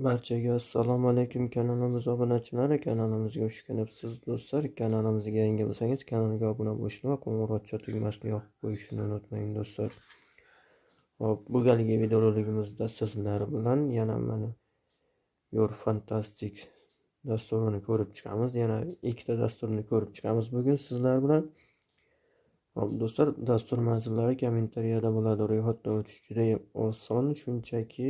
Barchaga assalomu alaykum kanalimiz obunachilari, kanalimizga xush kelibsiz do'stlar. Kanalimizga yangi bo'lsangiz, kanalga obuna bo'lishni va qo'ng'iroqcha tugmasini yoqib qo'yishni unutmang do'stlar. Hop, bu galgi videorolikimizda sizlar bilan yana mana Your Fantastic dasturini ko'rib chiqamiz. Yana ikkita dasturni ko'rib chiqamiz bugun sizlar bilan. Hop do'stlar, dastur manzillari kommentariyada bo'ladi. Ro'yxatdan o'tish juda oson, shunchaki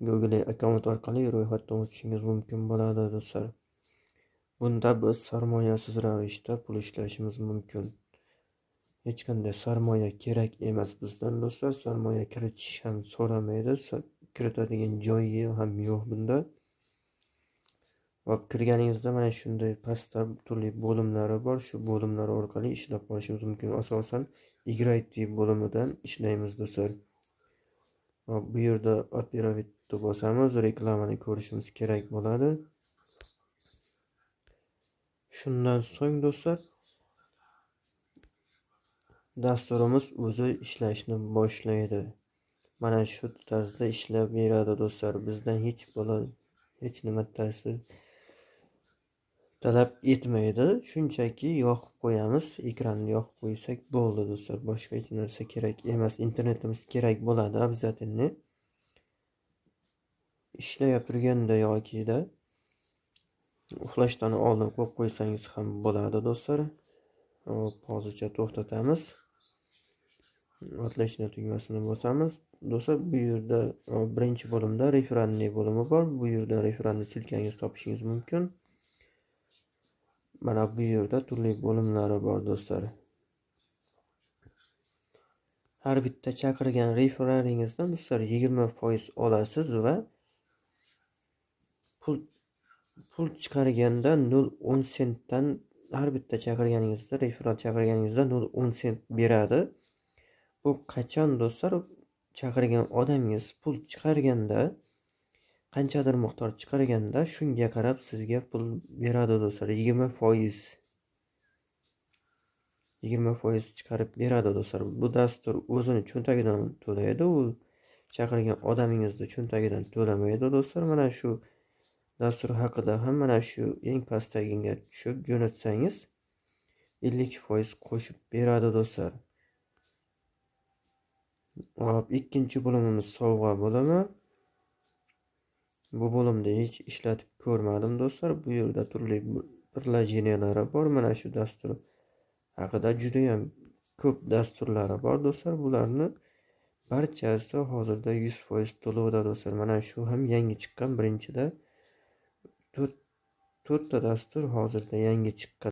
Google akkaunt orqali ro'yxatdan o'tishingiz mumkin bo'ladi do'stlar. Bunda biz sarmoyasiz ravishda pul ishlashimiz mumkin. Hech qanday sarmoya kerak emas bizdan do'stlar. Sarmoya kiritish ham so'ramaydi, kiritadigan joyi ham yo'q bunda. Va kirganingizda mana shunday pastda turli bo'limlari bor. Shu bo'limlar orqali ishlab olishimiz mumkin. Asosan Играйте bo'limidan ishlaymiz do'stlar. Bu yerda Отправить bosamiz, reklamani ko'rishimiz kerak bo'ladi. Shundan so'ng do'stlar, dasturimiz o'zi ishlashni boshlaydi. Mana shu tarzda ishlab beradi do'stlar. Bizdan hech nima ta'sir talab etmaydi. Shunchaki yoqib qo'yamiz, ekranni yoqib qo'ysak bo'ldi do'stlar. Boshqa hech narsa kerak emas. Internetimiz kerak bo'ladi обязательно. Ishlayap turganda yokida uxlashdan oldin qo'yib qo'ysangiz ham bo'ladi do'stlar. Hop, hozircha to'xtatamiz. Отлично tugmasini bosamiz. Do'stlar, bu yerda birinchi bo'limda referalniy bo'limi bor. Bu yerda referalni silkangiz topishingiz mumkin. Mana bu yerda turli bo'limlari bor do'stlar. Har bitta chaqirgan referalingizdan do'stlar 20% olasiz va pul chiqarganda 0.10 sentdan har bitta chaqirganingizda, referal chaqirganingizda 0.10 sent beradi. Bu qachon do'stlar, chaqirgan odamingiz pul chiqarganda qanchadir miqdor chiqarganda shunga qarab sizga pul beradi do'stlar. 20% chiqarib beradi do'stlar. Bu dastur o'zini cho'ntagidan to'laydi. U chaqirgan odamingizni cho'ntagidan to'lamaydi do'stlar. Mana shu dastur haqida ham mana shu eng pastdagiga tushib jo'natsangiz 50% qo'shib beradi do'stlar. Hop, ikkinchi bo'limimiz sovg'a bo'limi. Bu bo'limda hech ishlatib ko'rmadim do'stlar. Bu yerda turli приложениялari bor. Mana shu dastur haqida juda ham ko'p dasturlari bor do'stlar. Bularni barchasi hozirda 100% to'lovda do'stlar. Mana shu ham yangi chiqqan, birinchida 4ta dastur hozirda yangi chiqqan.